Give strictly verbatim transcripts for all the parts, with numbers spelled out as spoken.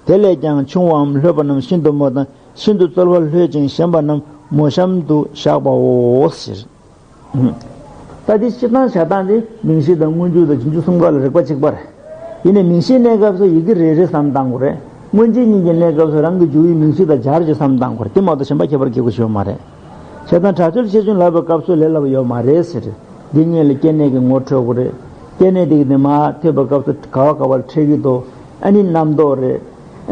དེ་ལས་ཀྱང་ཆུང་བའམ་ལྷོད་པ་རྣམས་ཤིན་ཏུ་མོ་དང་། ཤིན་ཏུ་རྩོལ་བ་ལྷོད་ཅིང་ཞན་པ་རྣམས་མོ་གཤམ་དུ་བཞག་པའོ་ཟེར། ད་འདི་སྤྱིར་བཏང་བྱ་སྟངས་འདི་མིང་གཞི་དང་སྔོན་འཇུག་དང་རྗེས་འཇུག་གསུམ་ཀ་ལ་རིགས་པ་གཅིག་པ་རེད། ཡིན་ནའི་མིང་གཞིའི་གནས་སྐབས་སུ་ཡི་གེ་རེ་རེ་བསམ་བཏང་དགོས་རེད། སྔོན་རྗེས་གཉིས་ཀྱི་གནས་སྐབས་སུ་རང་གི་འཇུག་ཡུལ་མིང་གཞི་དང་སྦྱར་གྱི་བསམ་བཏང་དགོས་རེད། དེ་མ་གཏོགས་གཞན་པ་ཁྱད་པར་གྱི་དགོས་ཞེས་མ་རེད། བྱས་ཙང་དྲག་རྩོལ་ཆེ་ཆུང་ལབ་པའི་སྐབས་སུ་ལས་སླ་པོ་ཡོད་མ་རེད་ཟེར། འདི་སྔོན་ལ་སྐྱེ་གནས་ཀྱི་ངོ་འཕྲོད་དགོས་རེད། སྐྱེ་གནས་དེ་གི་ནི་མ་ཐོས་པའི་སྐབས་སུ་ག་བ་ག་བར་འཕྲད་ཀྱི་འདུག་ཨ་ནི་རྣམ་རྟོག་རེད།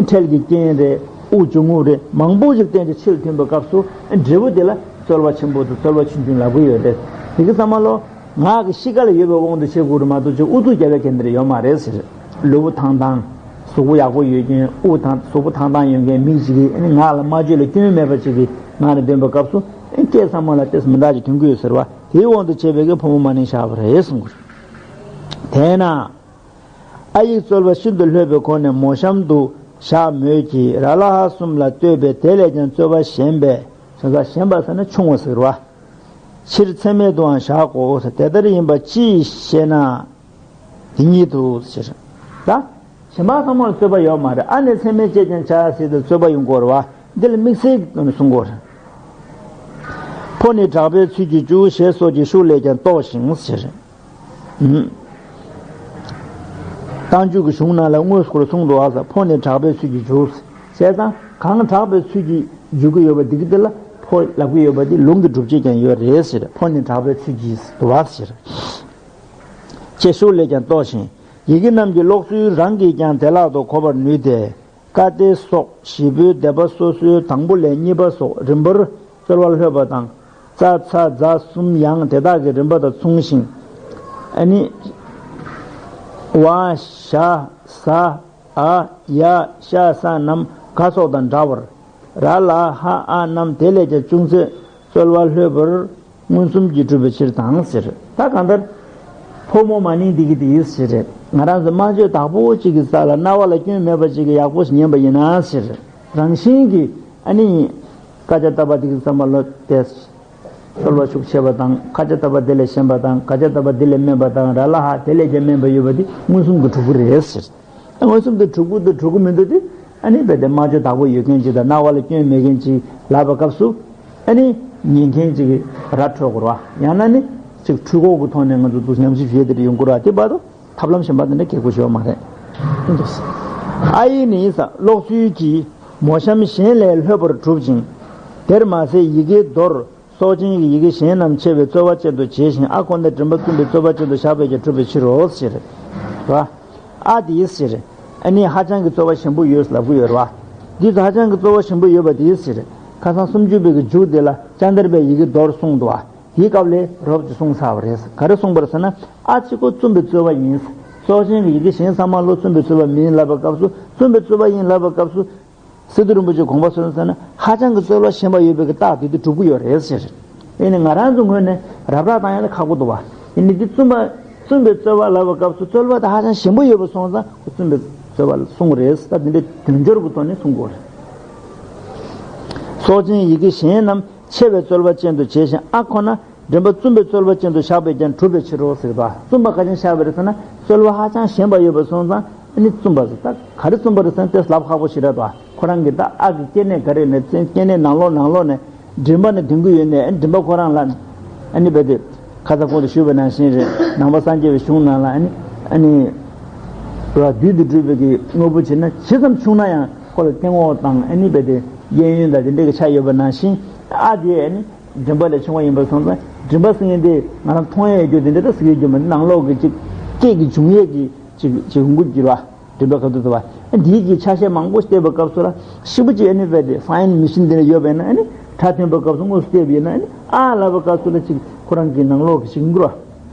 འཕྲལ་གྱི་རྐྱེན་རེད། དབུགས་འབྱུང་རྔུབ་རེད། མང་པོ་ཞིག་བསྟན་ཏེ་ཕྱིར་ཐོན་པའི་སྐབས་སུ་འབྲས་བུ་དེ་ལ་རྩོལ་བ་ཆེན་པོ་དང་རྩོལ་བ་ཆུང་ཆུང་ལབ་ཀྱི་ཡོད་རེད། དེ་གི་ཚང་མ་ལོ། ངག་གི་གཤིས་ཀ་ལ་ཡོད་པའི་དབང་དུ་བྱེད་དགོས་རེད་མ་གཏོགས་ཅིག་ཨུ་ཚུགས་རྒྱབ་པའི་གན་དེ་རེ་ཡོད་མ་རེད་ཟེར། ལུས་པོ་ཐང་ཐང་། གཟུགས་པོ་ཡག་པོ་ཡོད་མཁན། དབུགས་ཐང་། གཟུགས་པོ་ཐང་ཐང་ཡོད་མཁན་མི་ཞིག་གིས་ཨ་ནི་ངག་ལ་སྨྲ་བརྗོད་ལ་སྐྱོན་མེད་པ་ཅིག་གི་ངག་ནས་འདོན་པའི་སྐབས་སུ་ཨ་ནི་སྐད་ཚང་མ་ལ་ཏོག་ཙམ་མི་འདྲ་ཅིག་ཐོན་གྱི་ཡོད་ཟེར་བ། དེའི་དབང་དུ་བྱས་པའི་གི་ཕོ་མོ་མ་ནིང་བཞག་པ་རེད་གསུང་གི་རེད། དེས་ན། ཨ་ཡིག་རྩོལ་བ་ཤིན་ཏུ་ལྷོད་པའི་སྒོ་ནས་མོ་གཤམ་དུ་བཞག་མོད་ཀྱི། ར་ལ་ཧ་གསུམ་ལ་ལྟོས་པས་དེ་ལས་ཀྱང་རྩོལ་བ་ཞན་པས། བྱས་ཙང་ཞན་པ་ཟེར་ན་ཆུང་བ་ཟེར་བ། ཕྱིར་ཚེགས་མེད་དུའང་བཞག་གོ། དེ་ལྟར་ཡིན་པ་ཅིས་ཤེ་ན། འདི་ཉིད་དུ་ཟེར། ད། ཞན་པ་ཚང་མར་རྩོལ་བ་ཡོད་མ་རེད། ཨ་ནི་ཚེགས་མེད་བྱས་ཀྱང་བྱ་ཟེར་དུས་རྩོལ་བ་ཡོང་གི་ཡོད་རེད་བ། འདི་ལ་དམིགས་བསལ་གྱི་སྒོ་ནས་གསུང་གི་ཡོད་རེད། ཕོ་ནི་དྲག་པོའི་ཚུལ་གྱིས་འཇུག་ཞེས་སོགས་ཀྱི་ཤུགས་ལས་ཀྱང་རྟོགས་ཤིང་ཟེར། ཨུམ། རྟགས་འཇུག་གི་གཞུང་ནང་ལ་དངོས་སུ་གསུངས་འདུག་བ། ཕོ་ནི་དྲག་པོའི་ཚུལ་གྱིས་འཇུག་བྱས་ཙང་གང་དྲག་པོའི་ཚུལ་གྱིས་འཇུག་གི་ཡོད་པ་འདི་གི་འདི་ལ་ཕོ་ལབ་ཀྱི་ཡོད་པ་འདི་ལུང་གི་སྒྲུབ་བྱེད་ཀྱང་ཡོད་རེད་ཟེར། ཕོ་ནི་དྲག་པོའི་ཚུལ་གྱིས་འདུག་བ་ཟེར། ཅེས་ཤུགས་ལས་ཀྱང་རྟོགས་ཤིང་། ཡི་གེ་རྣམས་ཀྱི་ཀློག་ཚུལ་རང་གིས་ཀྱང་བདེ་བླག་ཏུ་གོ་བར་ནུས་ཏེ། ཀ་སྟེ་སོགས་བཞི་པོའི་སྡེ་པ་སོ་སོའི་དང་པོ་ལས་གཉིས་པ་སོགས་རིམ་པར་རྩོལ་བ་ལྷོད་པ་དང་། ཙ་ཚ་ཛ་གསུམ་ཡང་དེ་དག་གི་རིམ་པ་དང་མཚུངས་ཤིང་། ཨ་ནི། ཝ་ཞ་ཟ་འ་ཡ་ཤ་ས་རྣམས་ག་སོགས་དང་འདྲ་བར། ར་ལ་ཧ་འ་རྣམས་དེ་ལས་ཀྱང་ཅུང་ཟད་རྩོལ་བ་ལྷོད་པར་མངོན་སུམ་གྱིས་གྲུབ་པའི་ཕྱིར་དང་ཟེར། ད་གང་ལྟར། ཕོ་མོ་མ་ནིང་འདི་གི་དེ་ཡིས་ཟེར་རེད། ང་རང་ཚོ་སྨྲ་བརྗོད་དག་པོ་གཅིག་གི་རྩ་ལ་རྣ་བ་ལ་སྐྱོན་མེད་པ་གཅིག་གི་ཡག་པོ་ཞིག་ཉན་པ་ཡིན་ན་ཟེར། རང་བཞིན་གྱིས་ཨ་ནི། ཀ་ཅ་ཏ་པ་འདི་གི་ཚང་མ་ལོ་དེ། རྩོལ་བ་ཤུགས་ཆེ་བ་དང་། ཁ་ཅ་ཏ་པ་དེ་ལས་ཞན་པ་དང་། ག་ཅ་ཏ་པ་དེ་ལས་དམན་པ་དང་། ར་ལ་ཧ་དེ་ལས་ཀྱང་དམན་པ་ཡོད་པ་འདི་མངོན་སུམ་གྱིས་གྲུབ་ཀྱི་རེད་ཟེར། མངོན་སུམ་དུ་གྲུབ་ཀྱི་འདུག་གྲུབ་ཀྱི་མི་འདུག་དེ། ཨ་ནི་རྦད་དེ་སྨྲ་བརྗོད་དག་པོ་ཡོད་མཁན་ཅིག་དང་རྣ་བ་ལ་སྐྱོན་མེད་མཁན་ཅིག་ལབ་པའི་སྐབས་སུ། ཨ་ནི་ཉན་མཁན་ཅིག་ར་འཕྲོད་དགོས་རེད་བ། ཡང་ན་ནི་ཅིག་འཁྲུལ་འཁོར་གྱི་ཐོག་ནས་ང་ཚོ་འདུག་ཉམས་ཞིབ་བྱས་དེ་འདྲ་ཡོང་གི་རེད་བ། དེ་བར་དུ་ཐབས་ལམ་གཞན་པ་དེ་འདྲ་གལ་དགོས་ཞུ་བ་མ་རེད། ཨ་ཡིག་ནི་ས་ཀློག་ཚུལ་གྱིས་མོ་གཤམ་གཞན་ལས་ལྷོད་པར་གྲུབ་ཅིང་། དེར་མ་ཟད་ཡི་གེའི་མདོར། སྲོག་ཆེན་གྱི་ཡི་གེ་གཞན་རྣམས་ཆེ་བའི་རྩོལ་བ་ཅན་དུ་བྱས་ཤིང་། ཨ་ཁོ་ན་མགྲིན་པ་བཙུམ་པའི་རྩོལ་བ་ཅན་དུ་བཞག་པས་ཀྱང་གྲུབ་པའི་ཕྱིར་རོ་ཟེར། ར། ཨ་དེའི་ཟེར། ཨ་ནི་ཧ་ཅང་གི་རྩོལ་བ་ཞན་པོ་ཡོད་ལབ་ཀྱི་ཡོད་རེད་བ། འདི་ཚོ་ཧ་ཅང་གི་རྩོལ་བ་ཞན་པོ་ཡོད་པ་དེའི་ཟེར། ཁ་སང་སུམ་ཅུ་པའི་གི་མཇུག་དེ་ལ་ཅན་དར་པའི་ཡི་གེ་མདོར་གསུངས་འདུག་བ། དེའི་སྐབས་ལས་རོབ་ཅིག་གསུངས་ཚར་བ་རེད། ག་རེ་གསུངས་པ་རེད་ཟེར་ན། ཨ་གཅིག་པོ་བཙུམ་པའི་རྩོལ་བ་ཡིན། སྲོག་ཆེན་གྱི་ཡི་གེ་གཞན་ཚང་མ་ལོ་བཙུམ་པའི་རྩོལ་བ་མིན་ལབ་པའི་སྐབས་སུ། བཙུམ་པའི་རྩོལ་བ་ཡིན་ལབ་པའི་སྐབས་སུ། སི་ཏུ་རིན་པོ་ཆེ་དགོངས་པ་གསུངས་ཟེར་ན། ཧ་ཅང་གི་རྩོལ་བ་ཞན་པ་ཡོད་པའི་གི་རྟགས་དེ་དུས་གྲུབ་ཀྱི་ཡོད་རེད་ཟེར། ཨེ་ནི་ང་རང་ཚོ་ངོས་ནས་རབ་ར་བཏང་ཡ་ལ་ཁག་པོ་འདུག་བ། ཨེ་ནི་འདི་བཙུམ་པ། བཙུམ་པའི་རྩོལ་བ་ལབ་པའི་སྐབས་སུ་རྩོལ་བ་དེ་ཧ་ཅང་ཞན་པོ་ཡོད་པ་སོང་ཙང་བཙུམ་པའི་རྩོལ་བ་གསུངས་རེད། ད་དེ་འདྲའི་དོན་སྦྱོར་གྱི་ཐོག་ནས་གསུང་དགོས་རེད། སྲོག་ཆེན་ཡི་གེ་གཞན་རྣམས་ཆེ་བའི་རྩོལ་བ་ཅན་དུ་བྱས་ཤིང་། ཨ་ཁོ་ན། མགྲིན་པ་བཙུམ་པའི་རྩོལ་བ་ཅན་དུ་བཞག་པས་ཀྱང་གྲུབ་པའི་ཕྱིར་རོ་ཟེར་བ། བཙུམ་པ་ག་ཅན་བཞག་པ་རེད་ཟེར་ན། རྩོལ་བ་ཧ་ཅང་ཞན་པ་ཡོད་པ་སོང་ཙང་ཨ་ནི་བཙུམ་པ་ཟེར། ད་ག་རེ་བཙུམ་པ་རེད་ཟེར་ན་དེ་ལབ་ཁག་པོ་ཞིག་རེད་དོ། ཁོ་རང་གི་ད་ཨ་གི་སྐྱེ་གནས་ག་རེ་ནས་བཙན། སྐྱེ་གནས་ནང་ལོགས་ནང་ལོགས་ནས་མགྲིན་པ་ནས་འདོན་གི་ཡོད་ནས། ཨ་ནི་མགྲིན་པ་ཁོ་རང་ལ་ཨ་ནི་རྦད་དེ་ཁ་ས་གོང་དུ་ཞུས་པ་ནང་བཞིན་རེད། ནང་པ་སངས་རྒྱས་པའི་གཞུང་ནང་ལ་ཨ་ནི་ཨ་ནི་ར་བདུད་དུ་སྤྲུལ་པའི་གི་དངོས་པོ་བྱས་ན་ཇི་ཙམ་ཆུང་ན་ཡང་ཁོ་ལ་སྟེང་འོག་དང་ཨ་ནི་རྦད་དེ་གཡས་གཡོན་དང་དེ་འདྲའི་གི་ཆ་ཡོད་པ་ནང་བཞིན། ཨ་དེ་ཨ་ནི། མགྲིན་པ་ལས་བྱུང་བ་ཡིན་པ་སོང་ཙང་། མགྲིན་པ་ཟེར་མཁན་དེ་ང་རང་མཐོང་ཡས་རྒྱུ་དེ་འདྲ་ད་ཟེར་གྱི་རྒྱུ་མ་རེད། ནང་ལོགས་ཀྱི་ཅིག་སྐད་ཀྱི་འབྱུང་ཡས་ཀྱི་ཅིག་ཅིག་འོང་གི་འགྱུར་བ། མགྲིན་པ་ག་དུས་དུ་བ། འདིའི་གི་ཆ་ཤས་མང་པོ་བལྟས་པའི་སྐབས་སུ་ལ་ཤི་བོ་ཅིག་ཨ་ནི་བས་དེ་ཧྥ་ཡིན་མི་ཤིན་དེ་འདྲ་ཡོད་པས་ན། ཨ་ནི་སྒྲ་ཐོན་པའི་སྐབས་སུ་དངོས་སུ་བལྟས་པ་ཡིན་ན། ཨ་ནི་ཨ་ལབ་པའི་སྐབས་སུ་ལ་ཅིག་ཁོ་རང་གི་ནང་ལོགས་ཀྱི་ཅིག་འགྱུར་བ།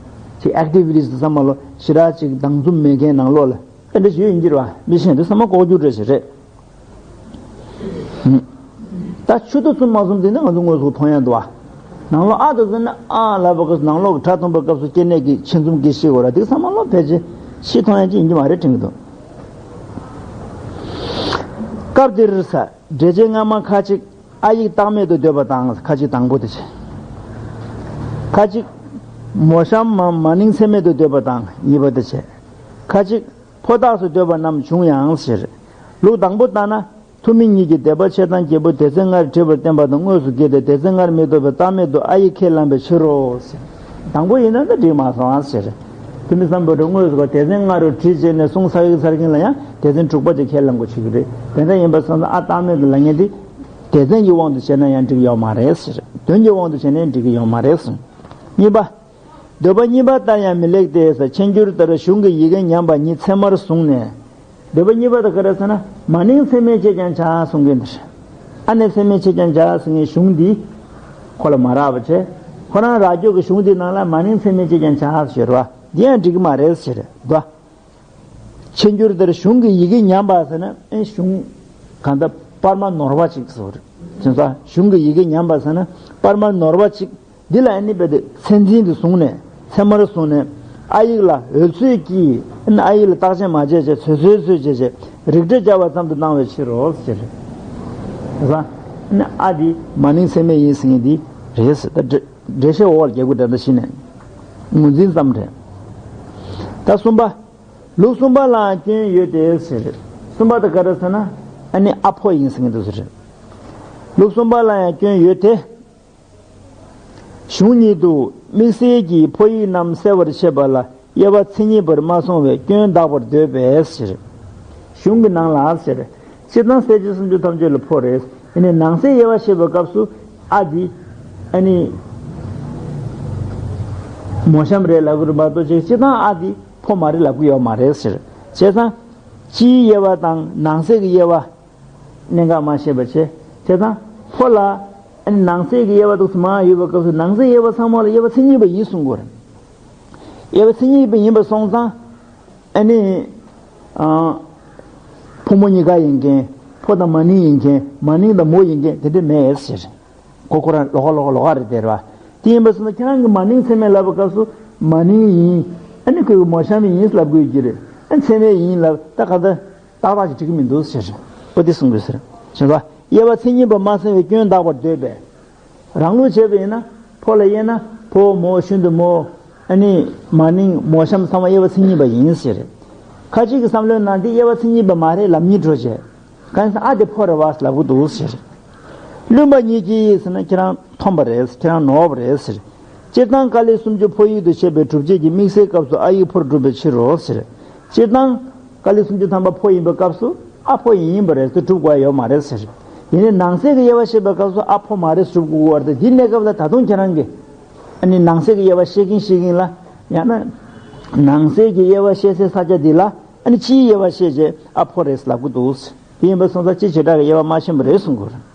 ཅིག་ཨེག་ཊི་བི་ཊི་སི་ཚང་མ་ལོ་ཞེ་དྲག་ཅིག་སྡང་འཛུམ་མེད་མཁན་ནང་ལོགས་ལ་ཨ་འདྲ་ཞིག་ཡོད་ཡིན་གྱི་རེད་བ། མི་ཤེས་འདི་ཚང་མ་ལྐོག་གྱུར་འདྲ་ཞིག་རེད། ད་ཆུ་དོ་བཙུམ་མ་བཙུམ་དེ་ནི་ང་ཚོ་དངོས་སུ་མཐོང་ཡ་འདུག་བ། ནང་ལོགས་ཨ་དོ་ཟེར་ན་ཨ་ལབ་པ་གི་ནང་ལོགས་ཀྱི་སྒྲ་མཐོང་པའི་སྐབས་སུ་སྐྱེ་གནས་ཀྱི་ཆེ་འཛུམ་གྱི་ཤེས་དགོས་ར། དེ་ཚང་མ་ལོ་ཕལ་ཆེར་ཤེས་མཐོང་ཡ་ཅིག་ཡིན་གྱི་མ་རེད་དྲན་གྱི་འདུག་སྐབས་འདིར་ས་འགྲེལ་བྱེད་སྔ་མ་ཁ་ཅིག་ཨ་ཡིག་རྟགས་མེད་དུ་འདོད་པ་དང་། ཁ་ཅིག་དང་པོ་དེ་བྱས། ཁ་ཅིག་མོ་གཤམ་མ་མ་ནིང་ཚེགས་མེད་དུ་འདོད་པ་དང་གཉིས་པ་དེ་བྱས། ཁ་ཅིག་ཕོ་རྟགས་སུ་འདོད་པ་རྣམས་བྱུང་ཡང་ཟེར། ལུགས་དང་པོ་ལྟར་ན། ཐུ་མི་གཉིས་ཀྱི་སྡེ་པ་ཕྱེད་དང་བརྒྱད་པོ་སྡེ་ཚན་ལྔར་བྲིས་པར་བསྟན་པ་དང་དངོས་སུ་གྱེས་ཏེ་སྡེ་ཚན་ལྔར་མི་གཏོགས་པའི་རྟགས་མེད་དུ་ཨ་ཡིག་ཁས་བླངས་པའི་ཕྱིར་རོ། དང་པོ་ཡིན་ན་ད་འགྲིག་མ་སོང་ཨ་ཟེར། ཐུ་མི་སམ་བྷོ་ཊས་དངོས་སུ་སྡེ་ཚན་ལྔ་རུ་བྲིས་བྱས་ནས་གསུངས་ཚར་གི་ཚར་གིན་ལ་ཡང་སྡེ་ཚན་དྲུག་པ་དེ་ཁས་བླངས་དགོས་བྱེད་ཀྱི་རེད། དེ་འདྲ་ཡིན་པ་སོང་ཙང་ཨ་རྟགས་མེད་དུ་ལབ་མཁན་དེ་སྡེ་ཚན་གྱི་དབང་དུ་བྱས་ན་ཡང་འགྲིག་ཡོད་མ་རེད་ཟེར། དོན་གྱི་དབང་དུ་བྱས་ནས་འགྲིག་གི་ཡོད་མ་རེད་གསུངས། གཉིས་པ། འདོད་པ་གཉིས་པ་ལྟར་ཡང་མི་ལེགས་ཏེ་ཟེར། མཆན་འགྱུར་ལྟར་གཞུང་གི་ཡི་གེ་ཉམས་པ་ཉིད་ཚད་མར་བཟུང་ནས། འདོད་པ་གཉིས་པ་དེ་ག་རེ་ཟེར་ན། མ་ནིང་ཚད་མས་དཔྱད་ཀྱང་བྱ་གསུང་གིན་འདིར། ཨ་ནི་ཚད་མས་དཔྱད་ཀྱང་བྱ་ཟེར་མཁན་གཞུང་འདི་ཁོ་ལ་མ་རག་པ་བྱས། ཁོ་རང་རག་རྒྱུ་གི་གཞུང་འདི་ནང་ལ་མ་ནིང་ཚད་མས་དཔྱད་ཀྱང་བྱ་ཟེར་བ་འདི་ཡང་འགྲིག་གི་མ་རེད་ཟེར་དོ། མཆན་འགྱུར་ལྟར་གཞུང་གི་ཡི་གེ་ཉམས་པ་ཟེར་ན་ཨེ་གཞུང་གང་ལྟར་པར་མ་ནོར་བ་ཅིག་ཟེར་བ་རེད། བྱས་ཙང་གཞུང་གི་ཡི་གེ་ཉམས་པ་ཟེར་ན་པར་མ་ནོར་བ་ཅིག་འདི་ལ་ཨ་ནི་རྦད་དེ་ཚད་འཛིན་དུ་བཟུང་ནས་ཚད་མར་བཟུང་ནས་ཨ་ཡིག་ལ་འོལ་ཚོད་ཀྱིས་ཨ་ནི་ཨ་ཡིག་ལ་བརྟག་དཔྱད་མ་བྱས་བྱས་ཚོད་ཚོད་ཚོད་བྱས་བྱས་རིགས་འགྲེ་སྦྱར་བ་ཙམ་དུ་སྣང་བའི་ཕྱིར་རོ་ཟེར། བྱས་ཙང་ཨ་ནི་ཨ་འདི་མ་ནིང་ཚད་མས་ཡིན་ཟེར་མཁན་འདི་རེད་ཟེར། ད་འགྲེལ་འགྲེལ་བཤད་འོག་ལ་རྒྱག་དགོས་འདྲ་འདྲ་ཞིག་ནས་ངོས་འཛིན་ཙམ་རེད། ད་གསུམ་པ། ལུགས་གསུམ་པ་ལའང་སྐྱོན་ཡོད་དེ་ཟེར། གསུམ་པ་དེ་ག་རེ་ཟེར་ན་ཨ་ནི་ཨ་ཕོ་ཡིན་ཟེར་མཁན་འདུག་ཟེར། ལུགས་གསུམ་པ་ལ་ཡང་སྐྱོན་ཡོད་དེ། གཞུང་ཉིད་དུ་དམིགས་བསལ་གྱིས་ཕོ་ཡིག་རྣམས་གསལ་བར་བྱེད་པ་ལ་དབྱེ་བ་མཚན་ཉིད་པར་མ་སོང་བས་སྐྱོན་གདགས་པར་འདོད་པས་ཟེར། གཞུང་གི་ནང་ལ་ཟེར། སྤྱིར་བཏང་གསལ་བྱེད་སུམ་ཅུ་ཐམས་ཅད་ལ་ཕོ་རེད། ཡིན་ནའི་ནང་གསེས་དབྱེ་བ་ཕྱེ་བའི་སྐབས་སུ་ཨ་འདི་ཨ་ནི་མོ་གཤམ་རེད་ལབ་ཀྱི་རེད་མ་གཏོགས་ཅིག་སྤྱིར་བཏང་ཨ་འདི་ཕོ་མ་རེད་ལབ་ཀྱི་ཡོད་མ་རེད་ཟེར། བྱས་ཙང་། སྤྱིའི་དབྱེ་བ་དང་ནང་གསེས་ཀྱི་དབྱེ་བ། གནད་འགག་མ་ཤེས་པ་བྱས། བྱས་ཙང་། ཕོ་ལ། ཨ་ནི་ནང་གསེས་ཀྱི་དབྱེ་བ་འདུག་སེ་མར་ཡོད་པའི་སྐབས་སུ་ནང་གསེས་དབྱེ་བ་ཚང་མ་ལ་དབྱེ་བ་མཚན་ཉིད་པ་ཡིན་གསུང་དགོས་རེད། དབྱེ་བ་མཚན་ཉིད་པ་ཡིན་པ་སོང་ཙང་། ཨ་ནི། ཨ། ཕོ་མོ་གཉིས་ཀ་ཡིན་མཁན། ཕོ་དང་མ་ནིང་ཡིན་མཁན། མ་ནིང་དང་མོ་ཡིན་མཁན་དེ་འདྲ་མེད་ཟེར། ཁོ་ཁོ་རང་ལོགས་ཀ་ལོགས་ཀ་ལོགས་ཀ་རེད་དེ་རེད་བ། དེ་ཡིན་པ་སོང་ཙང་ཁྱེད་རང་གིས་མ་ནིང་ཚད་མས་ལབ་པའི་སྐབས་སུ་མ་ནིང་ཡིན། ཨ་ནི་ཁོས་མོ་གཤམ་ཡིན་ལབ་དགོས་ཀྱི་རེད། ཨ་ཚད་མས་ཡིན་ལབ་ད་ག་ད། ཏག་ཏག་ཅིག་འགྲིག་གི་མི་འདུག་ཟེར། ཨོ་དེ་གསུང་དགོས་ཟེར། བྱས་ཙང་། དབྱེ་བ་མཚན་ཉིད་པ་མ་སོང་བའི་སྐྱོན་གདགས་པར་འདོད་པས། རང་ལུགས་བྱས་པ་ཡིན་ན། ཕོ་ལ་དབྱེ་ན། ཕོ་མོ་ཤིན་ཏུ་མོ། ཨ་ནི། མ་ནིང་མོ་གཤམ་ཚང་མ་དབྱེ་བ་མཚན་ཉིད་པ་ཡིན་ཟེར། ཁ་ཅིག་གི་བསམ་བློའི་ནང་འདི་དབྱེ་བ་མཚན་ཉིད་པ་མ་རེད་ལབ་མཁན་འགྲོ་བྱས། གང་ཡིན་ཟེར་ན་ཨ་དེ་ཕོ་རེད་བ་ལབ་གི་འདུག་ཟེར། བླུན་པ་ཉིད་ཀྱིས་ཟེར་ན་ཁྱེད་རང་མཐོང་པ་རེད། ཁྱེད་རང་ནོར་བ་རེད་ཟེར། སྤྱིར་བཏང་ཀཱ་ལི་སུམ་ཅུ་ཕོ་ཡིག་ཏུ་བཤད་པའི་སྒྲུབ་བྱེད་ཀྱི་དམིགས་བསལ་སྐབས་སུ་ཨ་ཡིག་ཕོར་གྲུབ་པའི་ཕྱིར་རོ་ཟེར། སྤྱིར་བཏང་། ཀཱ་ལི་སུམ་ཅུ་ཐམ་པ་ཕོ་ཡིན་པའི་སྐབས་སུ་ཨ་ཕོ་ཡིན་པ་རེད་ཟེར་སྒྲུབ་དགོས་ཡ་ཡོད་མ་རེད་ཟེར། ཡིན་ནའི་ནང་གསེས་ཀྱི་དབྱེ་བ་བཤད་པའི་སྐབས་སུ་ཨ་ཕོ་མ་རེད་ཟེར་སྒྲུབ་དགོས་ཀྱི་ཡོད་རེད། དེ་གནས་སྐབས་ལ་ད་དུང་ཁྱེད་རང་གིས་ཨ་ནི་ནང་གསེས་ཀྱི་དབྱེ་བ་བཤད་ཀྱིན་བཤད་ཀྱིན་ལ་ཡང་ན། ནང་གསེས་ཀྱི་དབྱེ་བ་བཤད་སའི་ས་ཆ་འདི་ལ་ཨ་ནི་སྤྱིའི་དབྱེ་བ་བཤད་རྗེས་ཨ་ཕོ་རེད་ལབ་ཀྱི་འདུག་དེ་ཡིན་པ་སོང་ཙང་སྤྱི་བྱེ་བྲག་གི་དབྱེ་བ་མ་ཤེས་པ་རེད་གསུང་དགོས་རེད།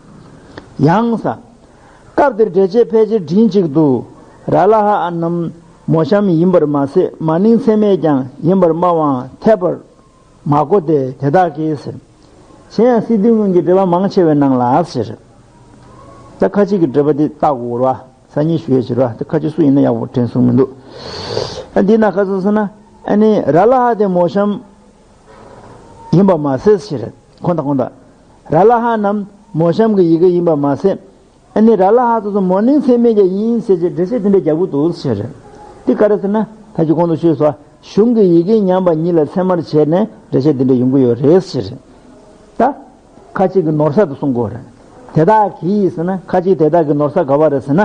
ཡང་ས། སྐབས་དེར་འགྲེལ་བྱེད་ཕལ་ཆེར་མགྲིན་གཅིག་ཏུ། ར་ལ་ཧ་ཨ་རྣམས་མོ་གཤམ་ཡིན་པར་མ་ཟད་མ་ནིང་ཚད་མས་ཀྱང་ཡིན་པར་སྨྲ་བའང་འཐད་པར་མ་གོ་སྟེ་དེ་དག་གིས་ཟེར། གཞན་ཡང་སི་ཏུ་སྔོན་གྱི་འགྲེལ་པ་མང་ཆེ་བའི་ནང་ལ་ཟེར། ད་ཁ་ཅིག་གི་འགྲེལ་པ་འདི་བལྟ་དགོས་རེད་བ། སང་ཉིན་ཞུ་ཡས་བྱེད་རོགས། ད་ཁ་ཅིག་སུ་ཡིན་ན་ཡག་པོ་དྲན་སོང་མི་འདུག་ཨ་འདི་ན་ཁ་སང་ཟེར་ན་ཨ་ནི་ར་ལ་ཧ་དེ་མོ་གཤམ་ཡིན་པ་མ་ཟད་ཟེར། ཁོ་ད་ཁོ་ད། ར་ལ་ཧ་རྣམས་མོ་གཤམ་གྱི་ཡི་གེ་ཡིན་པ་མ་ཟད། ཨ་ནི་ར་ལ་ཧ་དེ་ཚོ་མོ་ནིང་ཚད་མས་ཀྱང་ཡིན་ཟེར་བྱས་འགྲེལ་བཤད་དེ་འདྲ་རྒྱག་གི་འདུག་ཟེར། འདི་ག་རེ་ཟེར་ན་ད་ཅི་གོང་དུ་ཞུས་སོ། གཞུང་གི་ཡི་གེ་ཉམས་པ་ཉིད་ལ་ཚད་མར་བྱས་ནས་འགྲེལ་བཤད་འདི་འདྲ་ཡོང་གི་ཡོད་རེད་ཟེར། ད། ཁ་ཅིག་གི་ནོར་ས་དེ་གསུང་དགོས་རེད། དེ་དག་གིས་ཟེར་ན་ཁ་ཅིག་དེ་དག་གི་ནོར་ས་ག་བ་རེད་ཟེར་ན།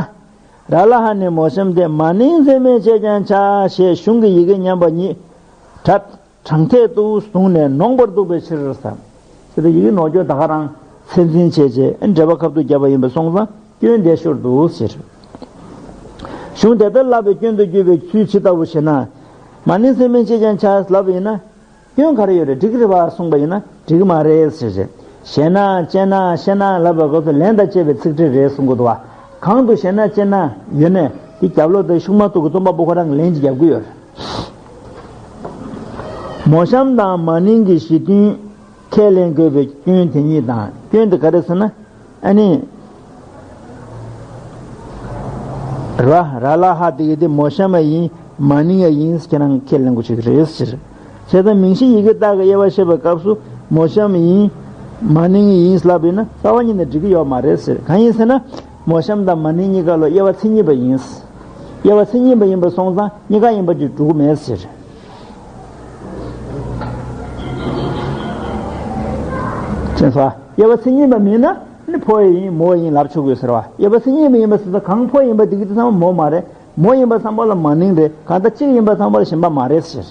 ར་ལ་ཧ་ནི་མོ་གཤམ་སྟེ་མ་ནིང་ཚད་མས་དཔྱད་ཀྱང་བྱ་ཞེས་གཞུང་གི་ཡི་གེ་ཉམས་པ་ཉིད་དྲག་དྲང་ཐད་དུ་བཟུང་ནས་ནོངས་པར་འདུག་པའི་ཕྱིར་ཟེར། དེ་ལྟར་ཡི་གེ་ནོར་སྐྱོན་ད་ག་རང་ཚད་འཛིན་བྱས་རྗེས་འགྲེལ་པ་ཁབ་ཏུ་བརྒྱབ་པ་ཡིན་པ་སོང་ཙང་སྐྱོན་འདས་ཤོར་འདུག་ཟེར། གཞུང་དེ་ལྟར་བསླབ་པའི་སྐྱོན་དུ་གྱུར་པའི་ཚུལ་ཇི་ལྟ་བུ་ཞེ་ན། མ་ནིང་ཚད་མས་དཔྱད་ཀྱང་བྱ་ལབ་པ་ཡིན་ན། སྐྱོན་ག་རེ་ཡོད་རེད། འགྲིག་གི་རེད་བ་གསུངས་པ་ཡིན་ན་འགྲིག་གི་མ་རེད་ཟེར་ཟེར། ཞེ་ན་ཅེ་ན་ཤེ་ན་ལབ་པའི་སྐབས་སུ་ལན་དང་བཅས་པའི་ཚིག་ཕྲད་རེད་གསུང་གི་འདུག་བ། གང་དུ་ཞེ་ན་ཅེ་ན་ཡོད་ནས་དེ་རྒྱབ་ལོགས་དེ་ཤུགས་མ་གཏོགས་ཀྱི་རྩོམ་པ་པོ་ཁོ་རང་གི་ལན་ཅིག་རྒྱབ་ཀྱི་ཡོད་རེད། མོ་གཤམ་དང་མ་ནིང་གི་གཞི་མཐུན་ཁས་ལེན་དགོས་པའི་སྐྱོན་དེ་ཉིད་དང་སྐྱོན་དེ་ག་རེ་ཟེར་ན། ཨ་ནི། ར་ར་ལ་ཧ་དེ་གི་དེ་མོ་གཤམ་ཡིན། མ་ནིང་ཡ་ཡིན་ཁྱེད་རང་ཁས་ལེན་དགོས་ཀྱི་རེད་ཟེར། བྱས་ཙང་མིང་གཞི་ཡི་གེ་དག་གི་དབྱེ་བ་བཤད་པའི་སྐབས་སུ་མོ་གཤམ་ཡིན། མ་ནིང་ཡིན་ལབ་ཡིན་ན་རྩ་བ་ཉིད་ནས་འགྲིག་གི་ཡོད་མ་རེད་ཟེར། གང་ཡིན་ཟེར་ན། མོ་གཤམ་དང་མ་ནིང་གཉིས་ཀ་ལ་དབྱེ་བ་མཚན་ཉིད་པ་ཡིན། དབྱེ་བ་མཚན་ཉིད་པ་ཡིན་པ་སོང་ཙང་གཉིས་ཀ་ཡིན་པ་ཅིག་འགྲུབ་མེད་ཟེར། དེ་ཚོ་དབྱེ་བ་མཚན་ཉིད་པ་མིན་ན་ནི་ཕོ་ཡིན་མོ་ཡིན་ལབ་ཆོག་གི་ཟེར་བ། དབྱེ་བ་མཚན་ཉིད་པ་ཡིན་པ་ཟེར་ཚེ་གང་ཕོ་ཡིན་པ་དེ་གི་དེ་ཚང་མ་མོ་མ་རེད། མོ་ཡིན་པ་ཚང་མ་ལ་མ་ནིང་རེད། གང་ལྟར་གཅིག་ཡིན་པ་ཚང་མ་ལ་གཞན་པ་མ་རེད་ཟེར།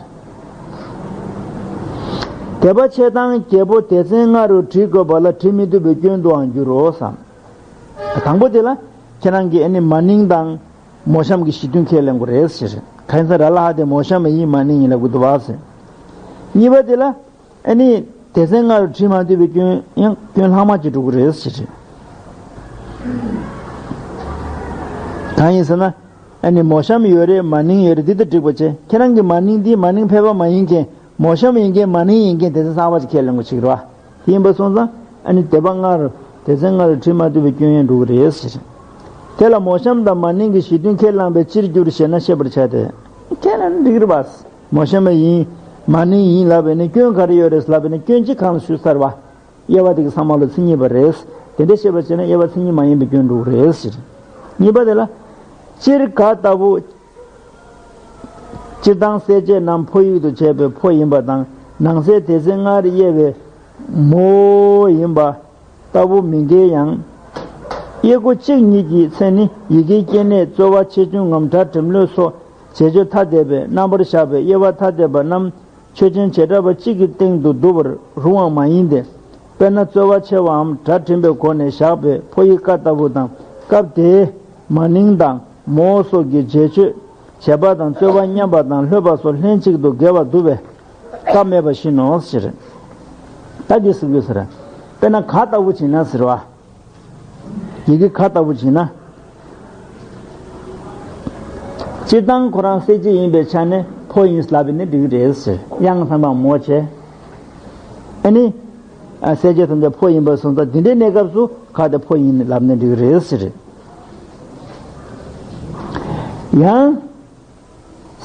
དད་པ་ཆེ་དང་རྒྱལ་པོ་སྡེ་ཚན་ལྔ་རུ་བྲི་དགོས་པ་ལ་བྲི་མི་བཏུབ་པའི་སྐྱོན་དུའང་འགྱུར་རོ་བསམ། དང་པོ་དེ་ལ་ཁྱེད་རང་གིས་ཨ་ནི་མ་ནིང་དང་མོ་གཤམ་གྱི་གཞི་མཐུན་ཁས་ལེན་དགོས་རེད་ཟེར། གང་ཡིན་ཟེར་ན་ར་ལ་ཧ་དེ་མོ་གཤམ་ཡིན་མ་ནིང་ཡིན་ལབ་དགོས་འདུག་བ་ཟེར། གཉིས་པ་དེ་ལ་ཨ་ནི་སྡེ་ཚན་ལྔ་རུ་བྲི་མ་བཏུབ་པའི་སྐྱོན་ཡང་སྐྱོན་ལྷག་མ་ཅིག་འགྲོ་གི་རེད་ཟེར། གང་ཡིན་ཟེར་ན། ཨ་ནི་མོ་གཤམ་ཡོད་རེད་མ་ནིང་ཡོད་རེད་འདི་ལྟར་འགྲིག་པ་བྱས། ཁྱེད་རང་གི་མ་ནིང་འདི་མ་ནིང་ཕལ་པ་མ་ཡིན་མཁན། མོ་གཤམ་ཡིན་མཁན་མ་ནིང་ཡིན་མཁན་སྡེ་ཚན་གསར་པ་ཅིག་ཁས་ལེན་དགོས་ཆགས་ཀྱི་རེད་བ། དེ་ཡིན་པ་སོང་ཙང་ཨ་ནི་སྡེ་པ་ལྔ་རུ་སྡེ་ཚན་ལྔ་རུ་བྲི་མ་བཏུབ་པའི་སྐྱོན་ཡང་འགྲོ་གི་རེད་ཟེར། དེ་ལ་མོ་གཤམ་དང་མ་ནིང་གི་གཞི་མཐུན་ཁས་བླངས་པས་ཅིར་འགྱུར་ཞེ་ན་ཤེས་པར་བྱ་སྟེ། ཁས་ལེན་འགྲིག་གི་རེད་བ། མོ་གཤམ་ཡིན་མ་ནིང་ཡིན་ལབ་པས་ནི་སྐྱོན་ག་རེ་ཡོད་རེད་ལབ་པས་ནི་སྐྱོན་གཅིག་གོང་ལ་ཞུས་ཚར་བ། དབྱེ་བ་དེ་གི་ཚང་མ་ལ་མཚན་ཉིད་པ་རེད། དེ་འདྲ་ཤེས་པར་བྱས་ན་དབྱེ་བ་མཚན་ཉིད་མ་ཡིན་པའི་སྐྱོན་འགྲོ་གི་རེད་ཟེར། གཉིས་པ་དེ་ལ། སྤྱིར་ག་ལྟ་བུ། སྤྱིར་བཏང་གསལ་བྱེད་རྣམས་ཕོ་ཡིག་ཏུ་བྱས་པའི་ཕོ་ཡིན་པ་དང་ནང་གསེས་སྡེ་ཚན་ལྔར་དབྱེ་བའི་མོ་ཡིན་པ་ལྟ་བུ་མི་འགལ་ཡང་། དབྱེ་སྒོ་གཅིག་ཉིད་ཀྱི་ཚེ་ནི་ཡི་གེའི་སྐྱེ་གནས་རྩོལ་བ་ཆེ་ཆུང་ངམ་སྒྲ་འབྲིམ་ལྷོད་སོགས་བྱེད་སྤྱོད་ཐ་དད་པས་རྣམ་པར་གཞག་པའི་དབྱེ་བ་ཐ་དད་པ་རྣམས། ཆོས་ཅན་བྱེ་བྲག་པ་གཅིག་གི་སྟེང་དུ་བསྡུ་བར་རུང་བ་མ་ཡིན་ཏེ། དཔེར་ན་རྩོལ་བ་ཆེ་བའམ་སྒྲ་འབྲིམ་པའི་སྒོ་ནས་བཞག་པའི་ཕོ་ཡིག་ཀ་ལྟ་བུ་དང་སྐབས་དེའི་མ་ནིང་དང་མོ་སོགས་ཀྱི་རྗེས་གཅོད་བྱེད་པ་དང་རྩོལ་བ་སྙམ་པ་དང་ལྷོད་པ་སོགས་ལྷན་ཅིག་ཏུ་འགལ་བར་འདུ་བས་སྐབས་མེད་པ་བཞིན་ནོ་ཟེར། ད་འདི་གསུང་གི་ཟེར། དཔེར་ན་ག་ལྟ་བུ་བྱས་ན་ཟེར་བ། ཡི་གེ་ག་ལྟ་བུ་བྱས་ན། སྤྱིར་བཏང་ཁོ་རང་གསལ་བྱེད་ཡིན་པའི་ཆ་ནས་ཕོ་ཡིན་ལབ་པས་ནི་འགྲིག་གི་རེད་ཟེར། དབྱངས་ཚང་མ་མོ་བྱས། ཨ་ནི། ཨ་གསལ་བྱེད་ཐམས་ཅད་ཕོ་ཡིན་པ་སོང་ཙང་འདི་འདྲའི་གནས་སྐབས་སུ་ག་དེ་ཕོ་ཡིན་ལབ་ནི་འགྲིག་གི་རེད་ཟེར། ཡང་།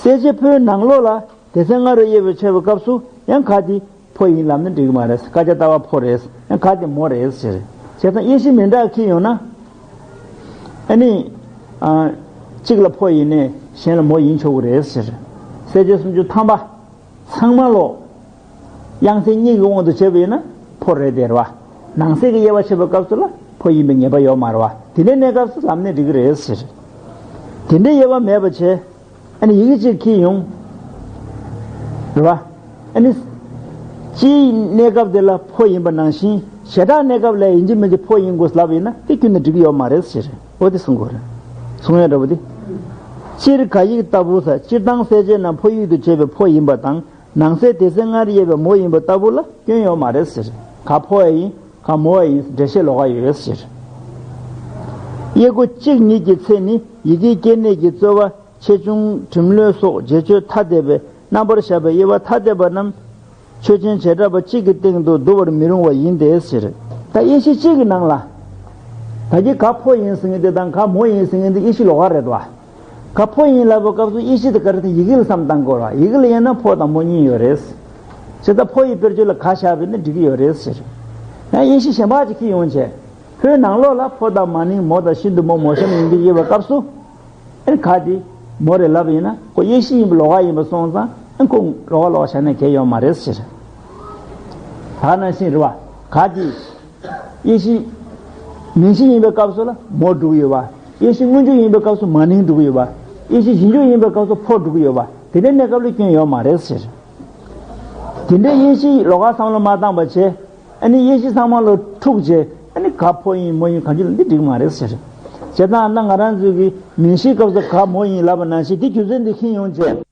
གསལ་བྱེད་ཕོའི་ནང་ལོགས་ལ་སྡེ་ཚན་ལྔ་རུ་དབྱེ་བའི་ཕྱེ་བའི་སྐབས་སུ་ཡང་ག་དེ་ཕོ་ཡིན་ལབ་ན་འགྲིག་གི་མ་རེད། སྐད་ཆ་ལྟ་བ་ཕོ་རེད། ཡང་ག་དེ་མོ་རེད་ཟེར། བྱས་ཙང་དབྱེ་གཞི་མི་འདྲ་ཁྱེར་ཡོང་ན། ཨ་ནི། ཨ། གཅིག་ལ་ཕོ་ཡིན་ནས་གཞན་ལ་མོ་ཡིན་ཆོག་གི་རེད་ཟེར། གསལ་བྱེད་སུམ་ཅུ་ཐམ་པ། ཚང་མ་ལོ། དབྱངས་གསལ་གཉིས་ཀྱི་དབང་དུ་བྱས་པ་ཡིན་ན་ཕོ་རེད་དེ་རེད་བ། ནང་གསེས་ཀྱི་དབྱེ་བ་ཕྱེ་བའི་སྐབས་སུ་ལ་ཕོ་ཡིན་པའི་ངེས་པ་ཡོད་མ་རེད་བ། དེ་འདྲའི་གནས་སྐབས་སུ་ལབ་ནས་འགྲིག་གི་རེད་ཟེར། དེ་འདྲའི་དབྱེ་བ་མེད་པ་བྱས། ཨ་ནི་ཡི་གེ་གཅིག་ཁྱེར་ཡོང་། རེད་བ། ཨ་ནི། སྤྱིའི་གནས་སྐབས་དེ་ལ་ཕོ་ཡིན་པ་ནང་བཞིན་བྱེ་བྲག་གནས་སྐབས་ལ་ཡིན་གཅིག་མིན་གཅིག་ཕོ་ཡིན་དགོས་ལབ་ཡིན་ན་དེ་ཁྱོན་ནས་འགྲིག་གི་ཡོད་མ་རེད་ཟེར། འོ་དེ་གསུང་དགོས་རེད། གསུང་ཡ་འདྲ་པོ་དེ། སྤྱིར་ག་ཡིག་ལྟ་བུ་ས་སྤྱིར་བཏང་གསལ་བྱེད་རྣམས་ཕོ་ཡིག་ཏུ་བྱས་པའི་ཕོ་ཡིན་པ་དང་ནང་གསེས་སྡེ་ཚན་ལྔར་དབྱེ་བའི་མོ་ཡིན་པ་ལྟ་བུ་ལ་སྐྱོན་ཡོད་མ་རེད་ཟེར། ག་ཕོ་ཡིན་ག་མོ་ཡིན་འགྲེལ་བཤད་ལོགས་ཀ་ཡོད་ཟེར། དབྱེ་སྒོ་གཅིག་ཉིད་ཀྱི་ཚེ་ནི་ཡི་གེའི་སྐྱེ་གནས་ཀྱི་རྩོལ་བ། ཆེ་ཆུང་གྲིམ་ལྷོད་སོགས་རྗེས་གཅོད་ཐ་དད་པས་རྣམ་པར་གཞག་པའི་དབྱེ་བ་ཐ་དད་པ་རྣམས་ཆོས་ཅན་བྱེ་བྲག་པ་གཅིག་གི་སྟེང་དུ་བསྡུ་བར་མི་རུང་བ་ཡིན་ཏེ་ཟེར། ད་དབྱེ་གཞི་གཅིག་གི་ནང་ལ། ད་གིན་ག་ཕོ་ཡིན་ཟེར་མཁན་དེ་དང་ག་མོ་ཡིན་ཟེར་མཁན་དེ་དབྱེ་གཞི་ལོགས་ཀ་རེད་དོ། ག་ཕོ་ཡིན་ལབ་པའི་སྐབས་སུ་དབྱེ་གཞི་དེ་ག་རེ་དེ་ཡི་གེ་ལ་བསམ་བཏང་དགོས་ར། ཡི་གེ་ལ་དབྱེ་ན་ཕོ་དང་མོ་གཉིས་ཡོད་རེད། བྱས་ཙང་ཕོ་ཡི་དཔེར་བརྗོད་ལ་ག་བཞག་པས་ན་འགྲིག་གི་ཡོད་རེད་ཟེར། ཡང་དབྱེ་གཞི་གཞན་པ་ཅིག་ཁྱེར་ཡོང་བྱས། ཕོའི་ནང་ལོགས་ལ་ཕོ་དང་མ་ནིང་མོ་དང་ཤིན་ཏུ་མོ་མོ་གཤམ་ཡིན་གྱི་དབྱེ་བའི་སྐབས་སུ། ཨེ་ག་དེ་མོ་རེད་ལབ་ཡིན་ན་ཁོ་དབྱེ་གཞི་ཡིན་པ་ལོགས་ཀ་ཡིན་པ་སོང་ཙང་ཨེ་ཁོ་ལོགས་ཀ་ལོགས་ཀ་བཞག་ན་གལ་ཡོད་མ་རེད་ཟེར། ད་ནང་བཞིན་རེད་བ། ག་དེ་དབྱེ་གཞི་མིང་གཞི་ཡིན་པའི་སྐབས་སུ་ལ་མོ་འགྲོ་གི་ཡོད་བ། དབྱེ་གཞི་སྔོན་འཇུག་ཡིན་པའི་སྐབས་སུ་མ་ནིང་འགྲོ་གི་ཡོད་བ། དབྱེ་གཞི་རྗེས་འཇུག་ཡིན་པའི་སྐབས་སུ་ཕོ་འགྲོ་གི་ཡོད་བ། དེ་འདྲའི་གནས་སྐབས་ལ་སྐྱོན་ཡོད་མ་རེད་ཟེར། དེ་འདྲའི་དབྱེ་གཞི་ལོགས་ཀ་བསམ་བློ་མ་བཏང་བ་བྱས། ཨ་ནི་དབྱེ་གཞི་ཚང་མ་ལ་འཁྲུག་བྱས། ཨ་ནི་ག་ཕོ་ཡིན་མོ་ཡིན་གང་ཅི་ལ་འདི་འགྲིག་མ་རེད་ཟེར། བྱས་ཙང་ཨ་ན་ང་རང་ཚོའི་གི་མིང་གཞིའི་སྐབས་སུ་ག་མོ་ཡིན་ལབ་པ་ནང་བཞིན་འདི་རྒྱུ་མཚན་འདི་ཁྱེར་ཡོང་བྱས།